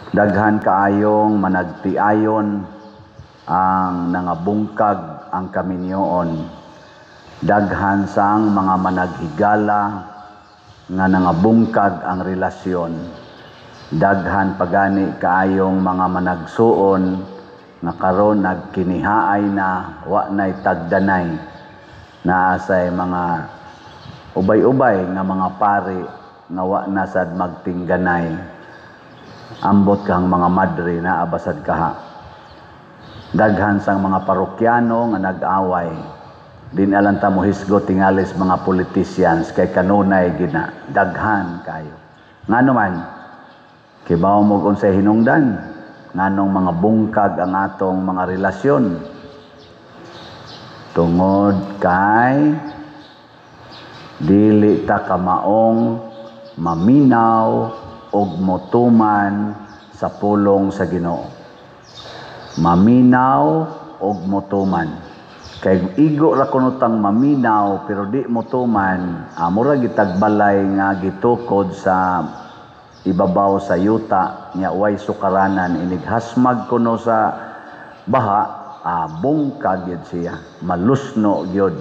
Daghan kaayong managtiayon ang nangabungkag ang kaminyoon. Daghan sang mga managhigala nga nangabungkag ang relasyon. Daghan pagani kaayong mga managsuon nga karon nagkinihaay na, wa nay tagdanay. Naa say mga ubay-ubay nga mga pari nga wa na sad magtingganay. Ambot kang mga madre na abasad kaha. Daghan sang mga parokyano nga nag-away. Di na lang ta mohisgot tingalis mga politicians kay kanunay gina. Daghan kayo. Ngano man, kibaw mo unsay hinungdan, nganong mga bungkag ang atong mga relasyon. Tungod kay dili ta kamaong maminaw og motuman sa pulong sa Ginoo. Maminaw og motuman. Kay igo ra kuno tang maminaw pero di motuman, mura gitagbalay nga gitukod sa ibabaw sa yuta nya way sukaranan, inig hasmag kuno sa baha, bungkag gyud siya, malusno gyud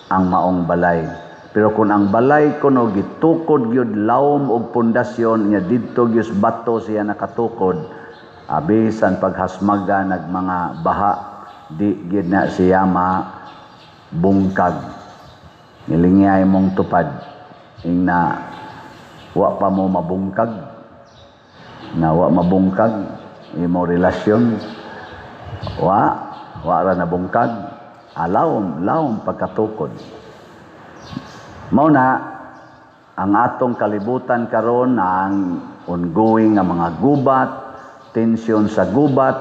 ang maong balay. Pero kung ang balay kuno gitukod gyud lawom og pundasyon nya didto gyud bato siya nakatukod, bisan paghasmaga nag mga baha, di gyud na siya mabungkag. Nilingyay mong tupad ingna wa pa mo mabungkag, na wa mabungkag imo relasyon, wa ra nabungkag, alawom lawom pagkatukod. Mao na ang atong kalibutan karon, ang ongoing nga mga gubat, tensyon sa gubat,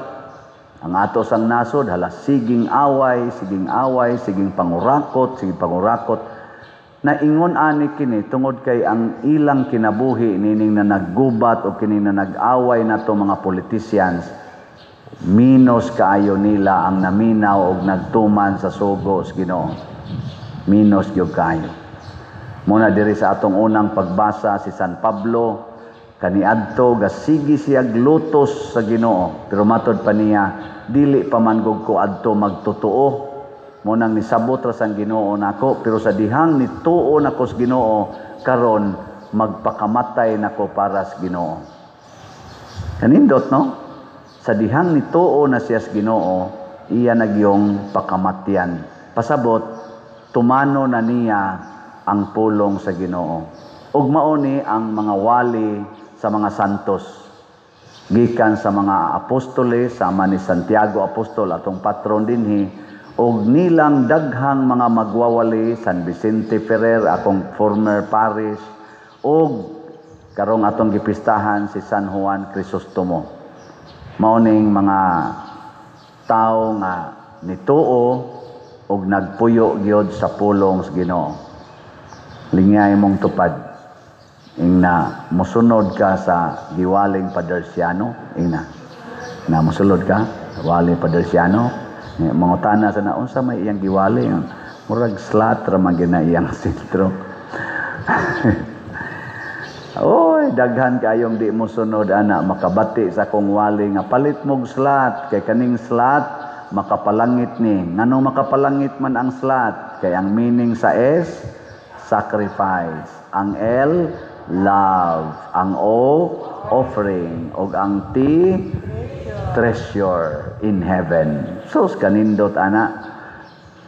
ang ato sang nasod hala siging away, siging away, siging pangurakot, siging pangurakot. Naingon ani kini tungod kay ang ilang kinabuhi nining na naggubat o kini na nag-away nato mga politicians, minus kaayo nila ang naminaw og nagtuman sa sugo sa Ginoo. Minus gyud kaayo. Muna diri sa atong unang pagbasa, si San Pablo kaniadto gasigi siya lutos sa Ginoo, pero matod pa niya, dili pa man gud ko adto magtotoo. Munang nisabot ra sang Ginoo nako, pero sa dihang nituo nako sa Ginoo, karon magpakamatay nako para sa Ginoo. Kanindot, no? Sa dihang nituo na siya sa Ginoo, iya nagyong pakamatyan. Pasabot, tumano na niya ang pulong sa Ginoo. Ug mao ni ang mga wali sa mga santos. Gikan sa mga apostoles, sama ni Santiago Apostol, atong patron dinhi, og nilang daghang mga magwawali, San Vicente Ferrer, akong former parish, og karong atong gipistahan si San Juan Crisostomo. Mao ning mga tawo nga nituo og nagpuyo gyud sa pulong sa Ginoo. Lingay mong tupad ingna mosunod ka sa giwaling Padersiano, ingna na mosulod ka wali Padersiano. Mangutana sa na unsa may iyang giwali, murag slat ra man gyud na iyang sentro. Oy, daghan kayong di mo sunod ana, makabati sa akong wali nga palit mog slat kay kaning slat makapalangit ni. Ngano makapalangit man ang slat? Kay ang meaning sa S, sacrifice, ang L, love, ang O, offering, ug ang T, treasure in heaven. Sus, kanindot ana.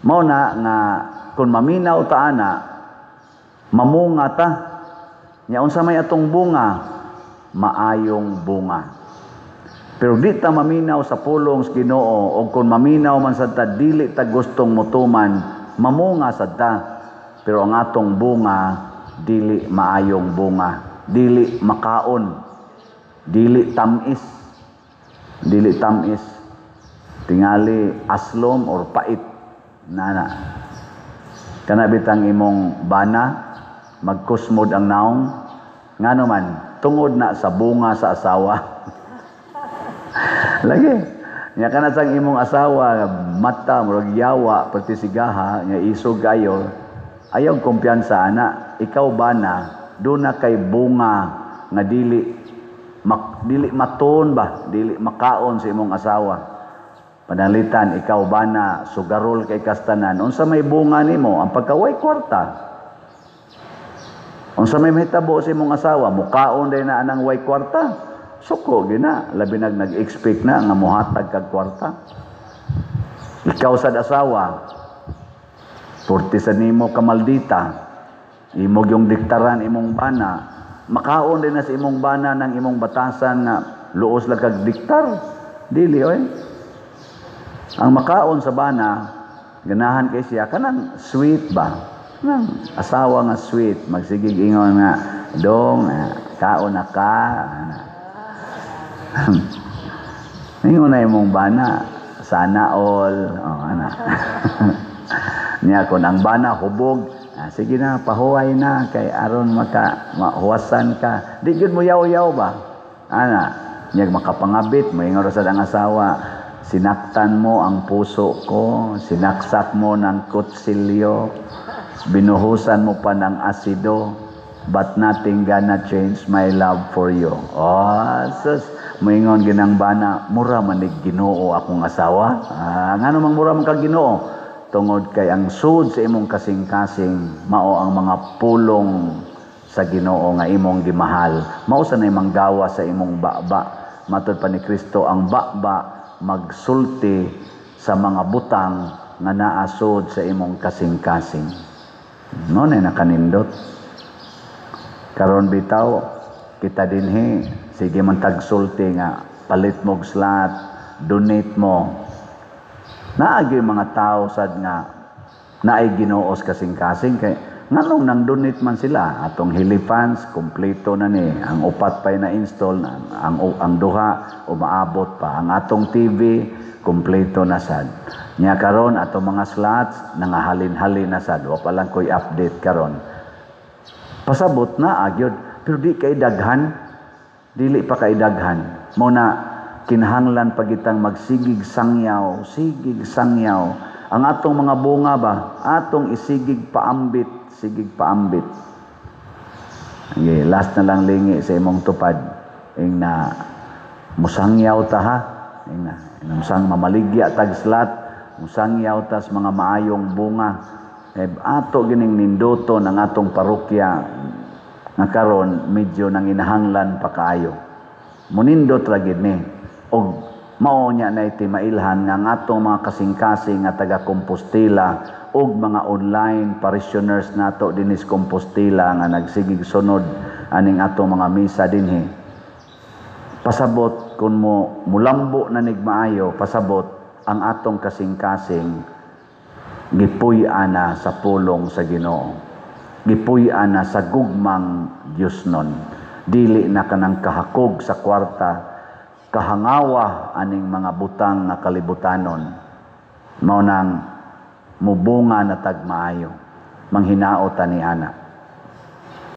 Mao na nga kung maminaw ta ana, mamunga ta. Nya unsa may atong bunga? Maayong bunga. Pero di ta maminaw sa pulong sa Ginoo, o kung maminaw man sad ta, dili ta gustong motuman, mamunga sad ta. Pero ang atong bunga dili maayong bunga, dili makaon, dili tamis, dili tamis, tingali aslom or pait nana. Kana bitang imong bana magkusmod ang naong, ngano man tungod na sa bunga sa asawa. Lagi nya kana sang imong asawa mata murag yawa pertisigaha nya isog kayo, ayaw kumpiyansa ana. Ikaw bana, duna kay bunga nga dili dili maton ba, dili makaon sa imong asawa. Panalitan ikaw bana, sugarol kay kastanan, unsa may bunga nimo ang pagkaway kwarta. Unsa may mahitabo sa imong asawa, mukaon day na anang way kwarta. Suko gina, labi nag nag-expect na nga mohatag kag kwarta. Ikaw sad asawa, purti sa nimo kamaldita, imog yung diktaran imong bana, makaon din na sa imong bana ng imong batasan nga luos lang kag diktar. Dili oy. Ang makaon sa bana, ganahan kay siya kanang sweet ba? Kanang asawa nga sweet, magsigig ingon nga dong kaon na ka. Ingon na imong bana, sana all, oh, ana. Niya kon ang bana hubog, sige na, pahuway na kay aron maka mahuwasan ka. Di gyud mo yaw-yaw ba? Ana, niya makapangabit, moingon ra sad ang asawa, sinaktan mo ang puso ko, sinaksak mo ng kutsilyo, binuhusan mo pa ng asido, but nothing gonna change my love for you. Oh, sus, moingon ginang bana, mura man nig Ginoo akong asawa. Ngano mang mura man kag Ginoo? Tungod kay ang sud sa imong kasing-kasing mao ang mga pulong sa Ginoo nga imong gimahal. Mao sa nay manggawa sa imong baba. Matod pa ni Kristo, ang baba magsulti sa mga butang nga naa sud sa imong kasing-kasing. No na nakanindot. Karon bitaw kita dinhi sige man tagsulti nga palit mog slot, donate mo. Naagi mga tao sad nga naay Ginoos kasing-kasing kay nganong nang donate man sila. Atong Helifans kompleto na ni, ang upat pa'y na-install, ang duha umaabot pa, ang atong TV kompleto na sad. Nya karon atong mga slots nangahalin-halin na sad, wa pa lang ko'y update karon. Pasabot na agyod, pero di kay daghan, dili pa kay daghan. Mao na kinahanglan pagitang magsigig sangyaw, sigig sangyaw. Ang atong mga bunga ba, atong isigig paambit, sigig paambit. Okay, last na lang lingi sa imong tupad. Ing na musangyaw ta ha. Ing na musang mamaligya tag slot, musangyaw tas mga maayong bunga. Eh, ato gining ninduton ang atong parokya nga karon medyo nanginahanglan pa kaayo. Munindot ra gid ni. Og mao nya na iti mailhan nga ang atong mga kasing-kasing nga taga Compostela og mga online parishioners nato dinis Compostela nga nagsigig sunod aning atong mga misa dinhi. Pasabot kun mo mulambo na nig maayo, pasabot ang atong kasing-kasing gipuy-an na sa pulong sa Ginoo. Gipuy-an na sa gugmang Dios nun. Dili na kanang kahakog sa kwarta, kahangawa aning mga butang nga kalibutanon. Mao nang mubunga na tag maayo, manghinaot ta ni ana.